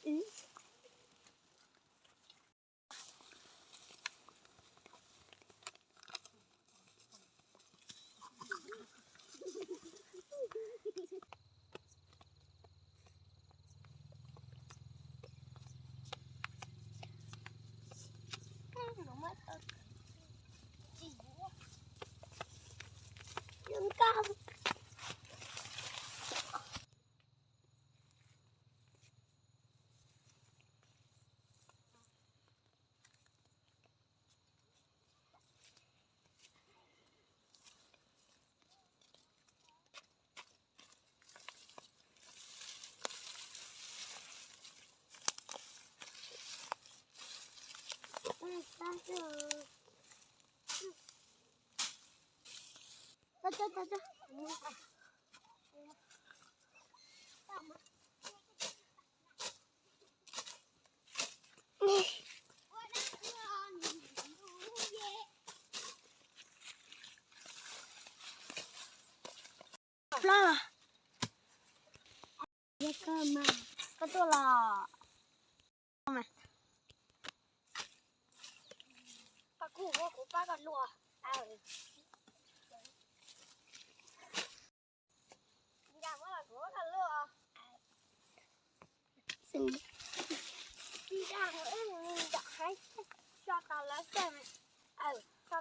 Los, koj tuaj los. Pab kuv, kuv pab koj luaj. Ntawm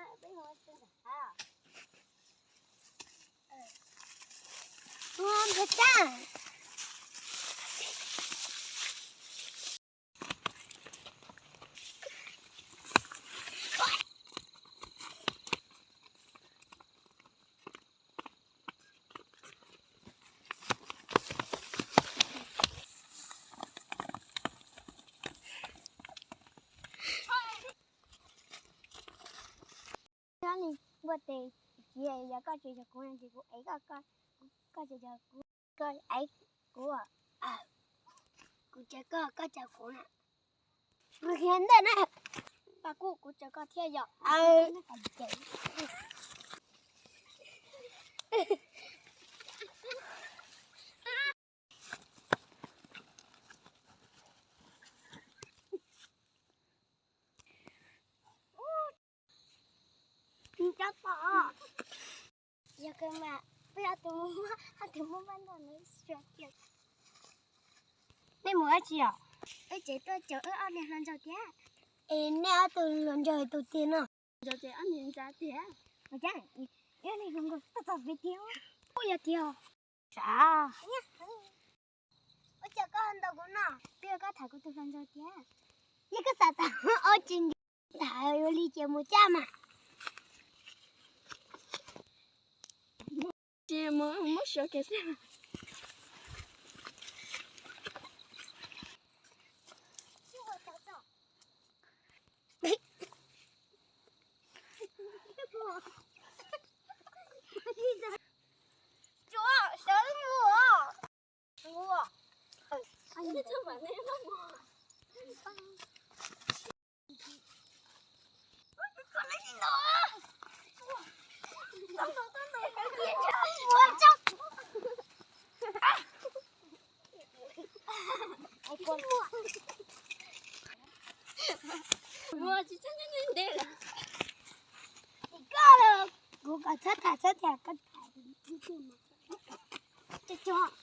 koj tsis muaj pob zeb. Nyob li npua tes, tsis yog koj tsis yog kuv no ces kuv ev koj, koj tsis yog kuv, koj ev kuv, kuv caw koj, koj caw kuv na. Ntej na, pab kuv, kuv caw koj thiab yom. Yog kawg mas, peb ob tug muaj, ob tug muaj paj ntaub no xyuas kiag. Nej mus dab tsi os? Wb tseem tuaj caum wb ob niag hluas nraug tiag. Es nej ob tug hluas nraug tus twg no? Nraug ces ob niag ntxa tiag. Ua cas wb niag hluas nraug tuaj txog pem tiag. Ua yog tiag. Sav. Ua cas koj ntaus kuv no? Twb yog koj tham kuv tus hluas nraug tiag. Yog koj xav tham ua tsis nco tham ua li ces mus caj mas. Ces mus muab suav kiag xwb. Tsuav sawv mus. Kuv kom txhob tham txhob tham koj tham.